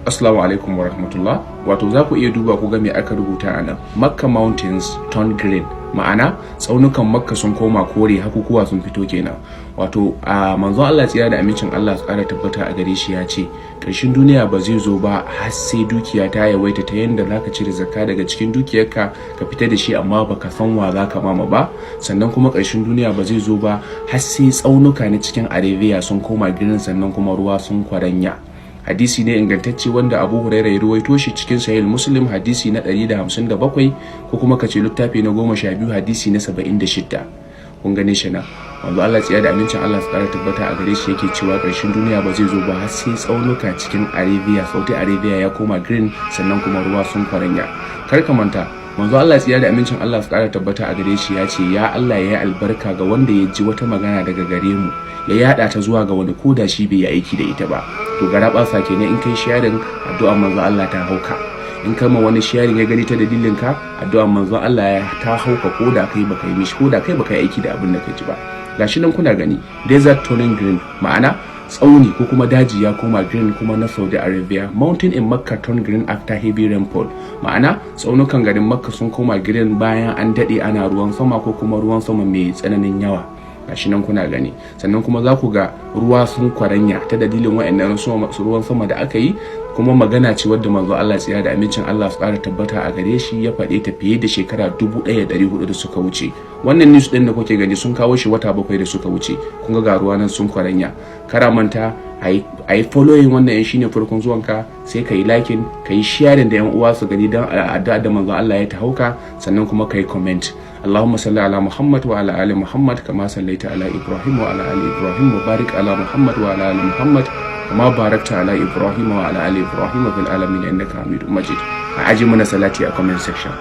Assalamu alaikum wa rahmatullah. Wato za ku iya duba ku ga me aka rubuta a nan. "Makka Mountains turn green." Ma'ana, tsaunukan Makka sun koma kore, hakukuwa sun fito kenan. Wato a manzon Allah, tsira da amincin Allah su kara tabbata a gare shi, ya ce ƙarshen duniya ba zai zo ba har sai dukiya ta yawaita ta yanda zaka cire zakka daga cikin dukiyarka ka fita da shi, amma baka san wa zaka mama ba. Sannan kuma ƙarshen duniya ba zai zo ba har sai tsaunuka na cikin Arabia sun koma green, sannan kuma ruwa sun kwaranya. Hadisi ne ingantacce wanda Abu Huraira ya ruwaito shi cikin Sahih Muslim, hadisi na 157, ko kuma kace littafi na 12, hadisi na 76. Kun gane shi nan, manzo Allah, tsira da amincin Allah su kara tabbata a gare shi, yake cewa ƙarshen duniya ba zai zo ba har sai tsaunuka cikin Arabia, Saudi Arabia, ya koma green, sannan kuma ruwa sun kwaranya. Kar ka manta, manzo Allah, tsira da amincin Allah su kara tabbata a gare shi, ya ce ya Allah ya yi albarka ga wanda ya ji wata magana daga gare mu ya yada ta zuwa ga wani, koda shi bai yi aiki da ita ba. To, garabasa kenan. In kai sharing, addu'a manzo Allah ta hauka. In kai ma wani sharing ya gani ta dalilin ka, addu'a manzo Allah ya ta hauka, koda kai baka yi mishi, koda kai baka yi aiki da abin da ka ji ba. Gashi nan kuna gani, "Desert turning green", ma'ana tsauni ko kuma daji ya koma green kuma na Saudi Arabia. "Mountain in Makka turn green after heavy rainfall", ma'ana tsaunukan garin Makka sun koma green bayan an dade ana ruwan sama, ko kuma ruwan sama mai tsananin yawa. Gashi nan kuna gani. Sannan kuma za ku ga ruwa sun kwaranya ta dalilin wa'annan ruwan sama da aka yi. Kuma magana ce wadda manzo Allah, tsira da amincin Allah su ƙara tabbata a gare shi, ya faɗe ta fiye da shekara 1400 da suka wuce. Wannan news ɗin da kuke gani, sun kawo shi wata 7 da suka wuce. Kun ga ruwa nan sun kwaranya. Kara manta a yi following. Wannan yan shine farkon zuwanka, sai ka yi liking, ka yi sharing da yan uwa su gani don addu'a da manzo Allah ya ta hauka. Sannan kuma ka yi comment. اللهم صل على محمد وعلى آل محمد كما صليت على إبراهيم وعلى آل إبراهيم، وبارك على محمد وعلى آل محمد كما باركت على إبراهيم وعلى آل إبراهيم في العالمين إنك حميد مجيد. A aji mana salati a comment section.